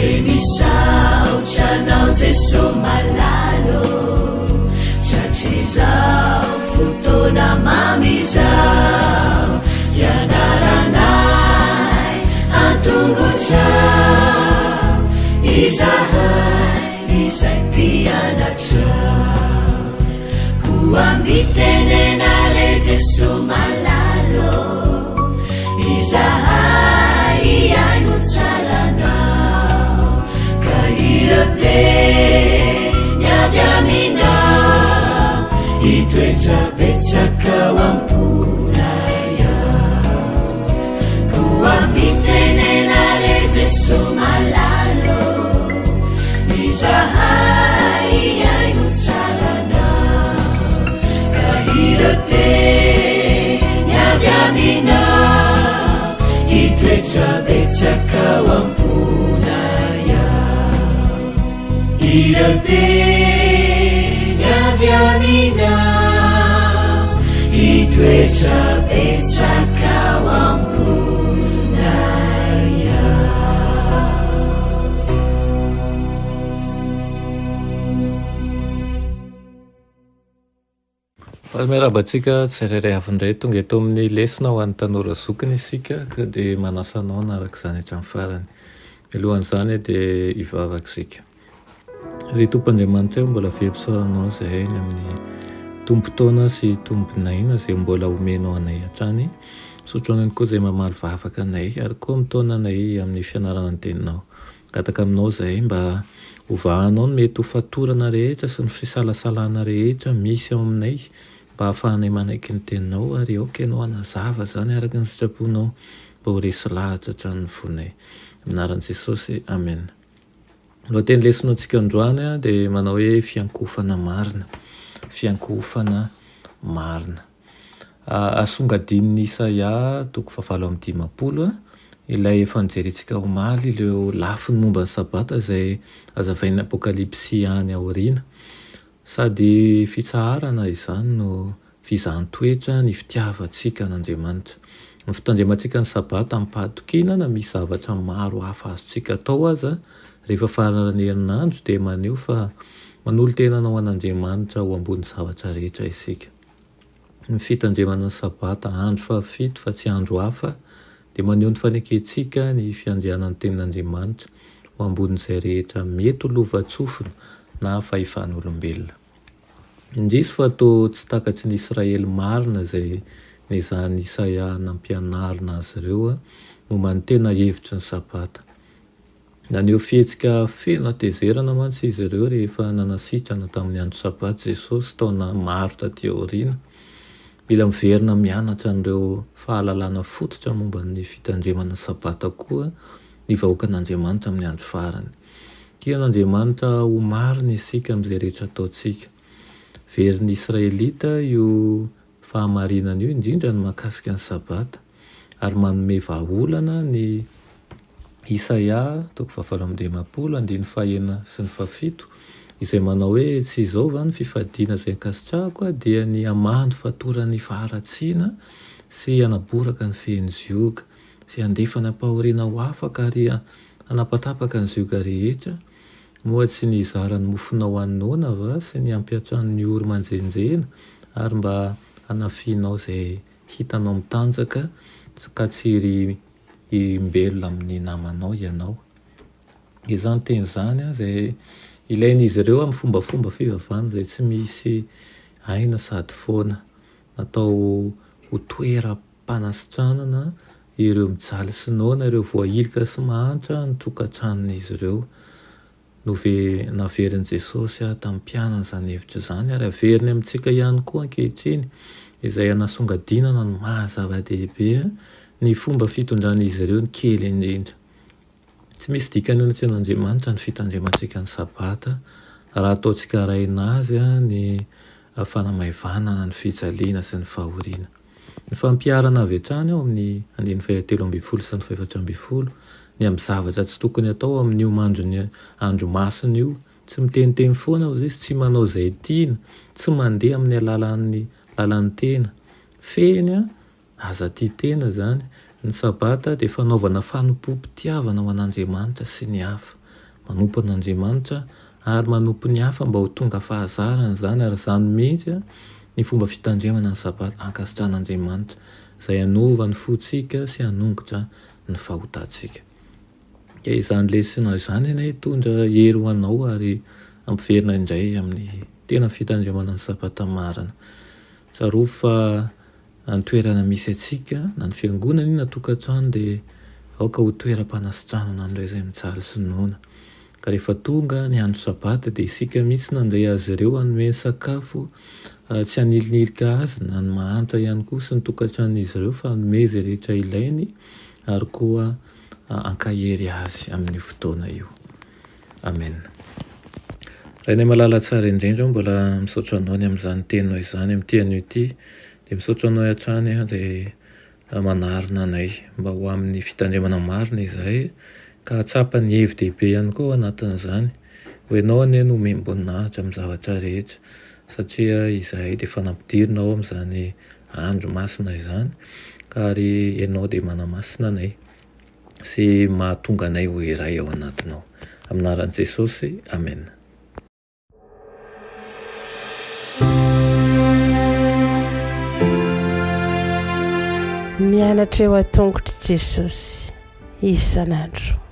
Dia misaotra anao Jeso malala ô, Tratrizao fotoana mamy izao, Hianaranay an-tongotrao, Izahay izay mpianatrao. Koa mitenena re Jeso malala ô, Izahay hihaino tsara anao, Ka ireo teny avy aminao, Hitoetra betsaka ao am-ponay ao. Koa mitenena re Jeso malala ô, Izahay hihaino tsara anao, Ka ireo teny avy aminao, Hitoetra betsaka ao am-ponay ao. Ireo teny avy aminao, Hitoetra betsaka ao am-ponay ao. Faly miarahaba antsika tsirairay avy indray tonga eto amin'ny lesona ho an'ny tanora zokiny isika ka dia manasa anao hanaraka izany hatramin'ny farany. Mialohan'izany dia hivavaka isika. Ry Tompo Andriamanitra ô, mbola velom-pisaorana Anao izahay ny amin'ny tompon-taona sy tombon'aina izay mbola omenao anay hatrany. Misaotra Anao ihany koa izay mamaly vavaka anay ary koa mitaona anay amin'ny fianarana ny Teninao. Mangataka Aminao izahay mba hovahanao ny mety ho fatorana rehetra sy ny fisalasalana rehetra misy ao aminay mba hahafahanay manaiky ny Teninao ary aoka Ianao hanazava izany araka ny sitraponao mba ho resy lahatra hatrany ny fonay. Amin'ny anaran'i Jesosy, Amena. Lohateny lesona antsika androany dia manao hoe fiankohofana marina. Fiankohofana marina. Asongadin'ny Isaia toko fahavalo amby dimampolo ilay efa nojerentsika omaly ireo lafiny momba ny Sabata izay hazavain'ny Apokalypsy any aoriana. Sady fitsaharana izany no fizahan-toetra ny fitiavantsika an'Andriamanitra. Ny fitandremantsika ny Sabata amim-pahatokiana na misy zavatra maro hafa azontsika atao aza rehefa faran'ny herinandro dia maneho fa manolo-tena ho an'Andriamanitra ho ambonin'ny zavatra rehetra isika. Ny fitandremana ny Sabata andro fahafito fa tsy andro hafa dia maneho ny fanekentsika ny fiandrianan'ny Tenin'Andriamanitra ho ambonin'izay rehetra mety ho lovantsofina na fahefan'olombelona. Indrisy fa toa tsy takatry ny Israely marina izay nezahan'i Isaia nampianarina azy ireo momba ny tena hevitry ny Sabata. Naneho fihetsika feno hatezerana mantsy izy ireo rehefa nanasitrana tamin'ny andro Sabata Jesosy taona maro tatỳ aoriana. Mila miverina mianatra an'ireo fahalalana fototra momba ny fitandremana Sabata koa ny vahoakan'Andriamanitra amin'ny andro farany. Tian'Andriamanitra ho marina isika amin'izay rehetra ataontsika. Verin'ny Israelita io fahamarinana io, indrindra ny mahakasika ny Sabata, ary manome vahaolana ny Isaia toko fahavalo amby dimampolo, andininy fahenina sy ny fahafito, izay manao hoe, Tsy izao va ny fifadiana izay ankasitrahako, dia ny hamaha ny fatoran'ny faharatsiana sy hanaboraka ny fehin'ny zioga, sy handefa ny ampahoriana ho afaka ary Hanapatapaka ny zioga rehetra, moa tsy ny hizara ny mofonao ho an'ny noana va sy ny hampiantrano ny ory manjenjena ary mba hanafianao izay hitanao mitanjaka ka tsy hirimbelona amin'ny namanao ianao? Izany teny izany izay ilain'izy ireo amin'ny fombafomba fivavahana izay tsy misy aina sady foana. Natao ho toeram-panasitranana ireo mijaly sy noana, ireo voahilika sy mahantra ny tokantranon'izy ireo. Nove, naverin'i Jesosy tamin'ny mpianany izany hevitra izany ary averiny amintsika ihany koa ankehitriny, izay hanasongadinana ny maha zava-dehibe ny fomba fitondran'izy ireo ny kely indrindra. Tsy misy dikany eo anatrehan'Andriamanitra ny fitandremantsika ny Sabata raha ataontsika arahina azy ny fanamaivanana ny fijaliana sy ny fahoriana. Ny fampiharana avy hatrany ao amin'ny andininy fahatelo ambin'ny folo sy ny fahefatra ambin'ny folo ny amin'ny zavatra tsy tokony atao amin'io mandron'ny andro masina io, tsy miteniteny foana hozy izy, tsy manao izay tiana, tsy mandeha amin'ny alalan'ny lalan'ny tena. Fehiny, Aza tia tena izany. Ny Sabata dia fanaovana fanompoam-pitiavana ho an'Andriamanitra sy ny hafa. manompo an'Andriamanitra ary manompo ny hafa mba ho tonga fahazarana izany ary izany mihitsy ny fomba fitandremana ny Sabata ankasitrahan'Andriamanitra izay hanova ny fontsika sy hanongotra ny fahotantsika. Ka izany lesona izany anie hitondra hery ho anao ary hampiverina indray amin'ny tena fitandremana ny Sabata marina. Tsarovy fa ny toerana misy antsika, na ny fiangonana io na tokantrano dia aoka ho toeram-panasitranana an'ireo izay mijaly sy noana. Ka rehefa tonga ny andro Sabata dia isika mihitsy no handray azy ireo hanome ny sakafo, tsy hanilinilika azy na ny mahantra ihany koa sy ny tokantranon'izy ireo fa hanome izay rehetra ilainy ary koa hankahery azy amin'io fotoana io. Amen. Rainay malala tsara indrindra, mbola misaotra anao ny amin'izany teninao izany amin'ity anio ity. Dia misaotra anao hatrany aho dia manarina anay mba ho amin'ny fitandremana marina izahay ka hahatsapa ny hevi-dehibe ihany koa ao anatin'izany. Ho ianao anie no omem-boninahitra amin'ny zavatra rehetra satria izahay dia efa nampidirina ao amin'izany andro masina izany ka ary ianao dia manamasina anay sy mahatonga anay ho iray ao anatinao. Amin'ny anaran'i Jesosy, Amena. Mianatra eo an-tongotr'i Jesosy isan'andro.